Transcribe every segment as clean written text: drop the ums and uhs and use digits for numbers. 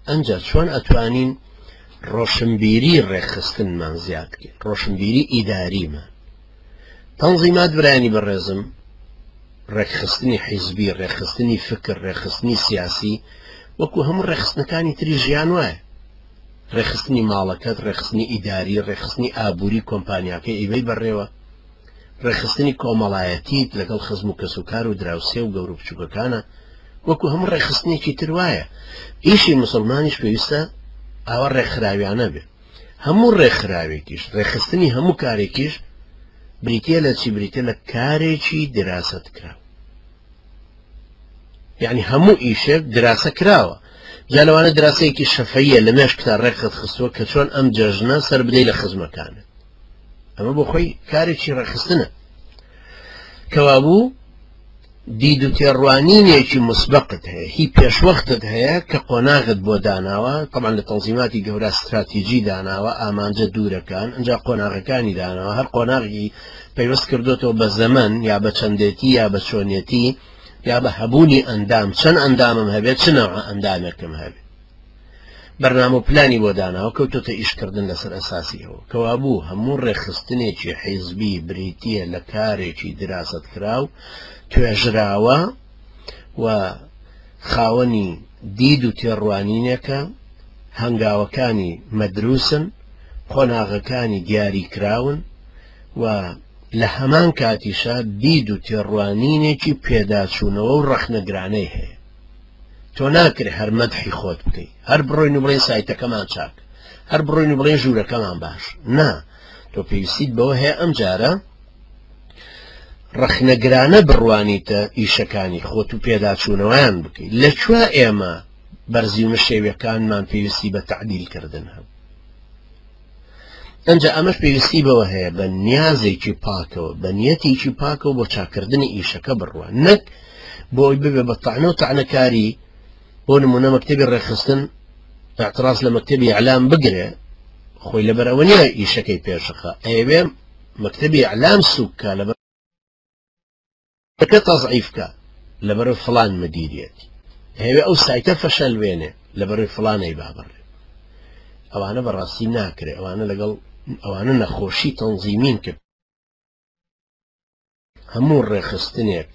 ئەنجا چۆن ئەتوانین ڕۆشنبیری ڕێکخستنمان زیاد بکەین، ڕۆشنبیری ئیداریمان؟ تەنزیمات برایانی بەڕێزم، ڕێکخستنی حیزبی، ڕێکخستنی فکر، ڕێکخستنی سیاسی وەکو هەموو ڕێکخستنەکانی تری ژیان وایە. ڕێکخستنی ماڵەکەت، ڕێکخستنی ئیداری، ڕێکخستنی ئابووری کۆمپانیاکەی ئیبەی بەڕێوە، ڕێکخستنی کۆمەڵایەتیت لەگەڵ خزم و کەسوکار و دراوسێ و گەورە بچووکەکانە، وەکو هەموو ڕێکخستنێکی تر وایە. ئیشی مسوڵمانیش پێویستە ئاوا ڕێکخراویانە بێ. هەموو ڕێکخراوێکیش، ڕێکخستنی هەموو کارێکیش بریتیە لە چی؟ بریتیە لە کارێکی دراسەت کراو. یعنی هەموو ئیشێک دراسە کراوە. جا لەوانە دراسەیەکی شەفەیە لە مێشکتا ڕێکخت خستووە کە چۆن ئەم جەژنە سەر بدەی لە خزمەکانت. ئەمە بۆ خۆی کارێکی ڕێکخستنە. کەوابوو دید و تێڕوانینێکی موسبەقت هەیە، هی پێشوەختت هەیە کە قۆناغت بۆ داناوە، تەبعەن لە تەنزیماتی گەورە ستراتیجی داناوە، ئامانجە دوورەکان، ئنجا قۆناغەکانی داناوە، هەر قۆناغی پەیوەست کردۆتەوە بە زەمەن یا بە چەندێتی یا بە چۆنێتی یا بە هەبوونی ئەندام، چەند ئەندامم هەبێت، چ نەوعە ئەندامێکم هەبێت. بەرنامە و پلانی بۆ داناوە، کەوتۆتە ئیشکردن لەسەر ئەساسی ئەوە. کەوابوو هەموو ڕێکخستنێکی حیزبی بریتییە لە کارێکی دراسەتکراو، توێژراوە و خاوەنی دید و تێڕوانینێکە، هەنگاوەکانی مەدروسن، قۆناغەکانی دیاریکراون و لە هەمان کاتیشا دید و تێڕوانینێکی پێداچوونەوە و ڕەخنەگرانەی هەیە. تۆ ناکرێ هەر مەدحی خۆت بکەی، هەر بڕۆین و بڵێین سایتەکەمان چاک، هەر بڕۆین و بڵێین ژوورەکەمان باش. نا، تۆ پێویستیت بەوە هەیە ئەم جارە ڕەخنەگرانە بڕوانیتە ئیشەکانی خۆت و پێداچوونەوەیان بکەیت. لە کوێ ئێمە بەرزی و نشێویەکانمان پێویستی بە تەعدیل کردن هەبوو؟ ئەنجا ئەمەش پێویستی بەوە هەیە بە نیازێکی پاکەوە، بە نیەتێکی پاکەوە بۆ چاکردنی ئیشەکە بڕوا، نەک بۆ ئەوی ببێ بە تەعنە و تەعنەکاری. بۆ نمونە مەکتەبی ڕێکخستن اعتراض لە مەکتەبی ئیعلام بگرێ، خۆی لەبەر ئەوە نییە ئیشەکەی پێشخە، ئەیەوێ مەکتەبی ئیعلام سووک کا، لەبەر کە تەزعیف کە لەبەر فلان مدیریەتی، ئەیەوێ ئەو سایتە فەشەل بێنێ لەبەر فلانەی بابڕێ. ئەوانە بەڕاستی ناکرێ، ئەوانە لەگەڵ ئەوانە نەخۆشی تەنزیمین کە هەموو ڕێکخستنێک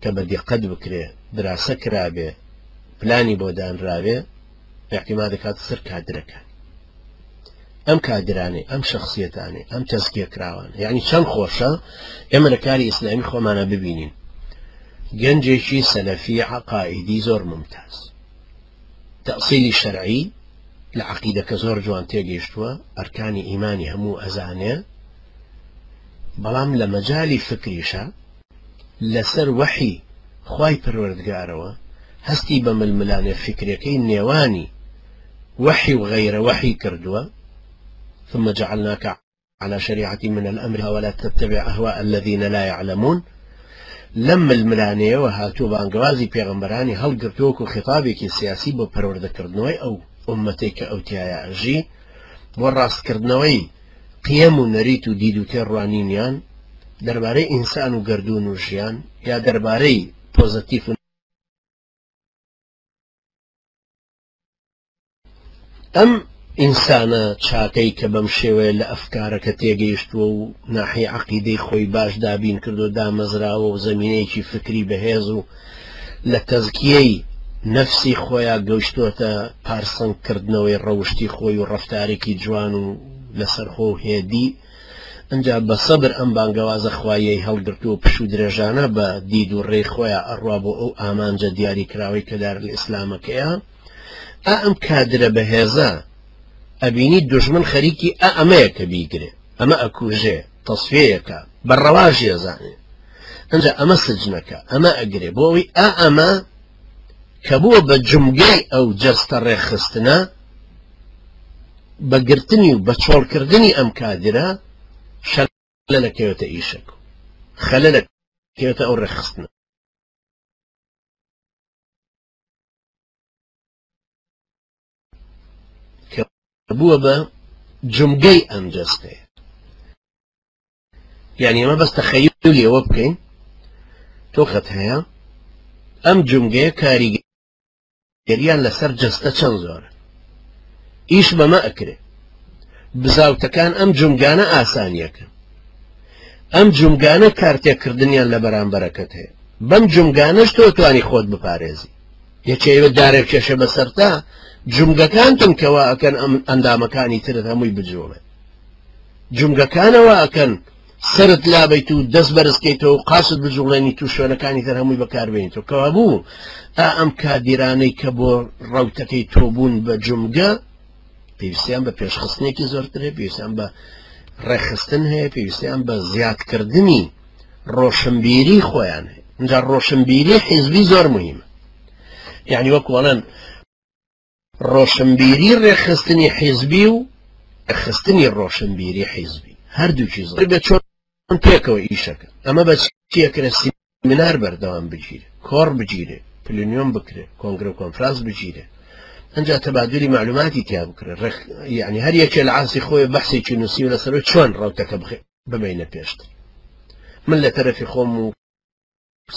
کە بە دیقەت بکرێ، دراسە کرابێ، پلانی بۆ دانرابێ، ئیعتیماد دەکاتە سەر کادرەکان. ئەم کادرانەی، ئەم شەخسیەتانەی، ئەم تەزکیە کراوانە، یعنی چەند خۆشە ئێمە لە کاری ئیسلامی خۆمانە ببینین گەنجێکی سەلەفی عەقائیدی زۆر ممتاز، تەئسیلی شەرعی لە عەقیدەکە زۆر جوان تێگەیشتووە، ئەرکانی ئیمانی هەموو ئەزانێ، بەڵام لە مەجالی فکریشە لەسەر وەحی خوای پەروەردگارەوە هەستی بە ململانێ فیکرەکەی نێوانی وەحی و غەیرە وەحی کردووە، ثم جعلناک على شریعة من الأمر ولا تتبع أهواء الذين لا يعلمون، لەم ململانێیەوە هاتووە بانگەوازی پێغەمبەرانی هەڵگرتووە وەکو خیتابێکی سیاسی بۆ پەروەردەکردنەوەی ئەو ئوممەتەی کە ئەو تیایا ئەژی، بۆ ڕاستکردنەوەی قیەم و نەریت و دید و تێڕوانینیان دەربارەی ئینسان و گەردوون و ژیان یا دەربارەی پۆزەتیف و ئەم ئینسانە چاکەی کە بەم شێوەیە لە ئەفکارەکە تێگەیشتووە و ناحیە عەقیدەی خۆی باش دابین کردو دامەزراوە و زەمینەیەکی فکری بەهێز و لە تەزکیەی نەفسی خۆیا گەیشتۆتە پارسەنگ کردنەوەی ڕەوشتی خۆی و ڕەفتارێکی جوان و لەسەرخۆ و هێدی، ئنجا بە سەبر ئەم بانگەوازە خواییەی هەڵگرتووە و پشوو درێژانە بە دید و ڕێی خۆیا ئەڕوا بۆ ئەو ئامانجە دیاریکراوەی کە دارالئیسلامەکەیە. ئا ئەم کادرە بەهێزە ئەبینی دوژمن خەریکی ئا ئەمەیە کە بیگرێ، ئەمە ئەکوژێ، تەسفیەیەکە، بە ڕەواژی ئەزانێ. ئنجا ئەمە سجنەکە، ئەمە ئەگرێ بۆ ئەوەی ئا ئەمە کە بووە بە جومگەی ئەو جەستە ڕێکخستنە، بە گرتنی و بە چۆڵکردنی ئەم کادرە شەلەل ئەکەوێتە ئیشەک و خەلەل ئەکەوێتە ئەو ڕێکخستنە. کە بووە بە جومگەی ئەم جەستەیە. یعنی ئێمە بەس تەخەیولی ئەوە بکەین تۆ خەت هەیە ئەم جومگەیە کاریگەری کاریگەریان لەسەر جەستە چەند زۆرە. ئیش بەمە ئەکرێ. بزاوتەکان ئەم جومگانە ئاسانیەکەن. ئەم جومگانە کارتێکردنیان لە بەرامبەرەکەت هەیە. بەم جومگانەش تۆ توانی خۆت بپارێزی. یەکێ ئێوە دارێک کێشە بەسەرتا، جومگەکانتن کەوا ئەکەن ئەم ئەندامەکانی ترت هەمووی بجوڵێ. جومگەکانەوە ئەکەن سەرت لابەیت و دەست بەرزکەیتەوە و قاچت بجوڵێنیت و شوێنەکانی تر هەمووی بەکاربێنیتەوە. کەوابوو ئا ئەم کادیرانەی کە بۆ ڕەوتەکەی تۆ بوون بە جومگە پێویستیان بە پێشخستنێکی زۆرتر هەیە، پێویستیان بە ڕێکخستن هەیە، پێویستیان بە زیادکردنی ڕۆشنبیری خۆیان هەیە. اینجا ڕۆشنبیری حیزبی زۆر مهمە. یعنی وەکو ئەڵێن ڕۆشنبیری ڕێکخستنی حیزبی و ڕێکخستنی ڕۆشنبیری حیزبی هەردووکی زۆر بێت چۆن پێکەوە ئیشەکە. ئەمە بە چیەکرێ؟ سیمینار بەردەوام بگیرێ، کۆڕ بگیرێ، پلینیۆم بکرێ، کۆنگرە و کۆنفرانس بگیرێ، ئەنجا تەبادلی معلوماتی تیا بکرێ. یعنی هەر یەکێ لە عاسی خۆی بەحسێکی نووسی لەسەر چۆن ڕەوتەکە ببینە پێشتر. من لە تەرەفی خۆم و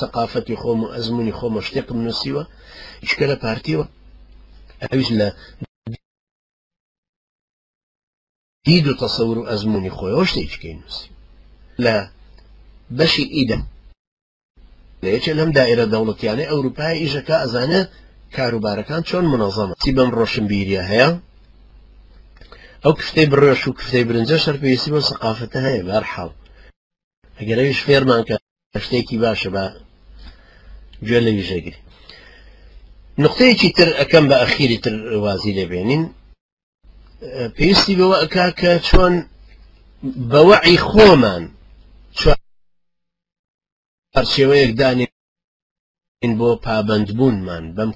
سەقافەتی خۆم و ئەزمموی خۆم و شتێکم نووسیوە، هیچکە لە پارتیوە، ئەویش لە دید و تەسەور و ئەزمموی خۆیەوە شتێکیکەی نووسی لە بەشی ئیدە لە یەکێ لەم دائرە دەوڵەتیانەی ئەوروپای ئیشەکە ئەزانێ کاروبارەکان چۆن منەظەمە. چی بەم ڕۆشنبیریە هەیە؟ ئەو کفتەی بڕێش و کفتەی برنجە شەر پێویستی بۆ سەقافەتە هەیە. بەهەرحاڵ ئەگەر ئەویش فێرمان کە شتێکی باشە بە گوێ لەویش ئەگری. نقطەیەکی تر ئەکەم بە ئەخیری تر وازی لێبێنین. پێویستی بەوە ئەکا کە چۆن بە وەعی خۆمان چوارچێوەیەک دانێین بۆ پابەندبوونمان بەم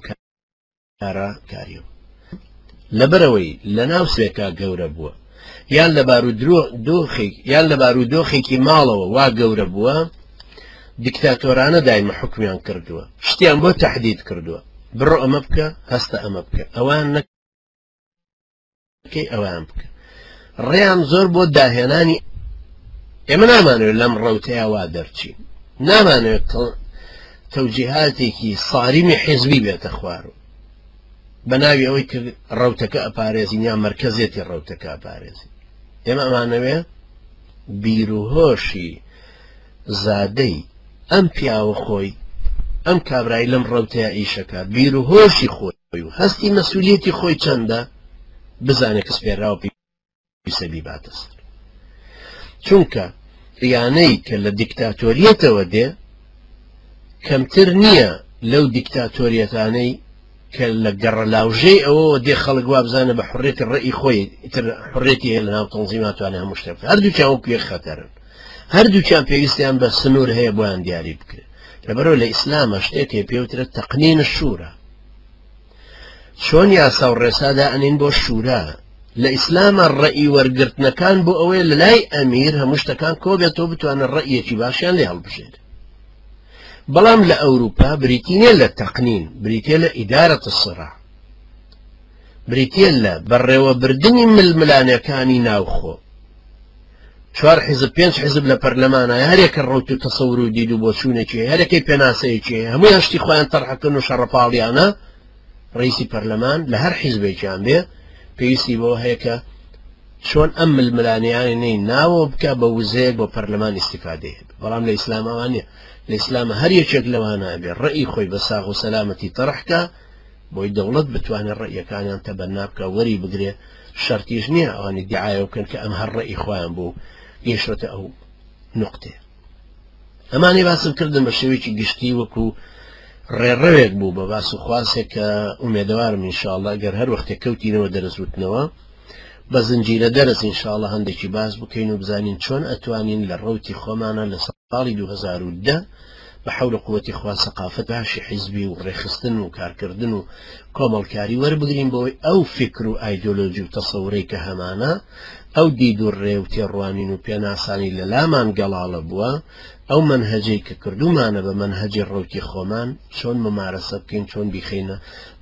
کارە کاریەوە. لەبەرەوەی لە ناو سێکا گەورە بووە یان لە بارودۆخێک یان لە بارودۆخێکی ماڵەوە وا گەورە بووە، دیکتاتۆرانە دایمە حکمیان کردووە، شتیان بۆ تهدید کردووە، بڕۆ ئەمە بکە، هەستە ئەمە بکە، ئەوان نەکەی ئەوان بکە. ڕێیان زۆر بۆ داهێنانی. ئێمە نامانەوێت لەم ڕەوتەیە وا دەرچین، نامانەوێت تەوجیهاتێکی ساریمی حیزبی بێتە خوارەوە بە ناوی ئەوەی کە ڕەوتەکە ئەپارێزین یان مەرکەزێتی ڕەوتەکە ئەپارێزین. ئێمە ئەمانەوێ بیرروهۆشی زادەی ئەم پیاوە خۆی، ئەم کابرای لەم ڕەوتەیە ئیشەکە، بیرروهۆشی خۆی و هەستی مەسئولیەتی خۆی چەندە بزانێت کە سپێراوە پێویستە بیباتە سەر. چونکە یانەی کە لە دیکتاتۆریەتەوە دێ کەمتر نییە لەو دیکتاتۆریەتانەی کە لە گەڕەلاوژەی ئەوەوە دێ خەڵک وابزانە بە حڕێتی ڕێی خۆی تر حڕێتی هەیە لە ناو تەنزیماتوانێ هەموو شتێک بکات. هەردووکیان وەکو یەک خەتەرن، هەردووکیان پێویستیان بە سنوور هەیە بۆیان دیاری بکرێت. لەبەرەوە لە ئیسلامە شتێک هەیە پێوترێت تەقنین شوورا. چۆن یاسا و ڕێسادا ئەنین بۆ شوورا؟ لە ئیسلامە ڕەئی وەرگرتنەکان بۆ ئەوەیە لە لای ئەمیر هەموو شتەکان کۆ بێتەوە بتوانن ڕەئیەکی باشیان لێ هەڵبژێرێت. بەڵام لە ئەوروپا بریتی نییە لە تەقنین، بریتیە لە ئیدارەت الصراع، بریتیە لە بەڕێوەبردنی ململانێکانی ناوخۆ. چوار حیزب پێنج حیزب لە پەرلەمانە، هەرێکە ڕەوت و تەسەور و دید و بۆچوونێکی هەیە، هەرێکەی پێناسەیەکی هەیە، هەموویان شتی خۆیان تەرحەکەن و شەڕەپاڵیانە. ڕئیسی پەرلەمان لە هەر حیزبێکیان بێ پێویستی بەوە هەیە کە چۆن ئەم ململانێیانەی ناوە بکە بە وزەیەک بۆ پەرلەمان ئیسیفادەی هەبێ. بەڵام لە ئیسلامەوە نییە. لە ئیسلامە هەر یەکێک لەوانە بێ ڕەئی خۆی بە ساغ و سەلامەتی تەرحکە بۆی دەوڵەت بتوانێت ڕەئیەکانیان تەبەنا بکە وەری بگرێ. شەرتیش نییە ئەوانی دیعاە بکەن کە ئەم هەر ڕەئی خۆیان بوو گەیشتۆتە ئەو نقطەیە. ئەمانەی باسم کردن بە شێوەیەکی گشتی وەکو ڕێڕەوێک بوو بە باس و خواسێک کە ئومێدەوارم ئینشاءڵڵا ئەگەر هەر وەختێک کەوتینەوە دەرس وتنەوە بە زنجیرە دەرس ئینشاءڵڵا هەندێکی باس بکەین و بزانین چۆن ئەتوانین لە ڕەوتی خۆمانە لە ساڵی 2010 بە حەول و قوەتی خوا سەقافەت باشی حیزبی و ڕێکخستن و کارکردن و کۆمەڵکاری وەربگرین بۆی ئەو فکر و ئایدۆلۆژی و تەسەورەی کە هەمانە، ئەو دید و ڕێ و تێڕوانین و پێناسانی لە لامان گەڵاڵە بووە، ئەو مەنهەجەی کە کردوومانە بە مەنهەجی ڕەوتی خۆمان چۆن ممارەسە بکەین، چۆن بیخەینە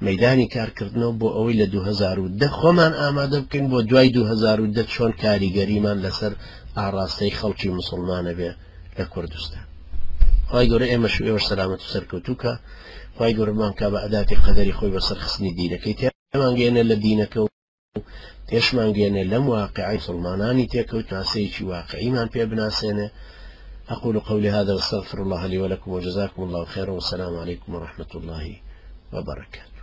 مەیدانی کارکردنەوە بۆ ئەوەی لە 2010 خۆمان ئامادە بکەین بۆ دوای 2010 چۆن کاریگەریمان لەسەر ئاڕاستەی خەڵکی موسڵمانە بێ لە کوردستان. خوای گەورە ئێمەش و ئێوەش سەلامەت و سەرکەوتوو کا. خوای گەورە بمانکا بە ئەداتی قەدەری خۆی بەسەر خستنی دینەکەی تێمان گەیەنێ لە دینەکە و تێشمان گەیەنێ لەم واقعەی مسوڵمانانی تێکەوت ناسەیەکی واقعیمان پێ بناسێنێ. أقول قولي هذا واستغفر الله لي ولكم وجزاكم الله خيرا والسلام عليكم ورحمة الله وبركاته.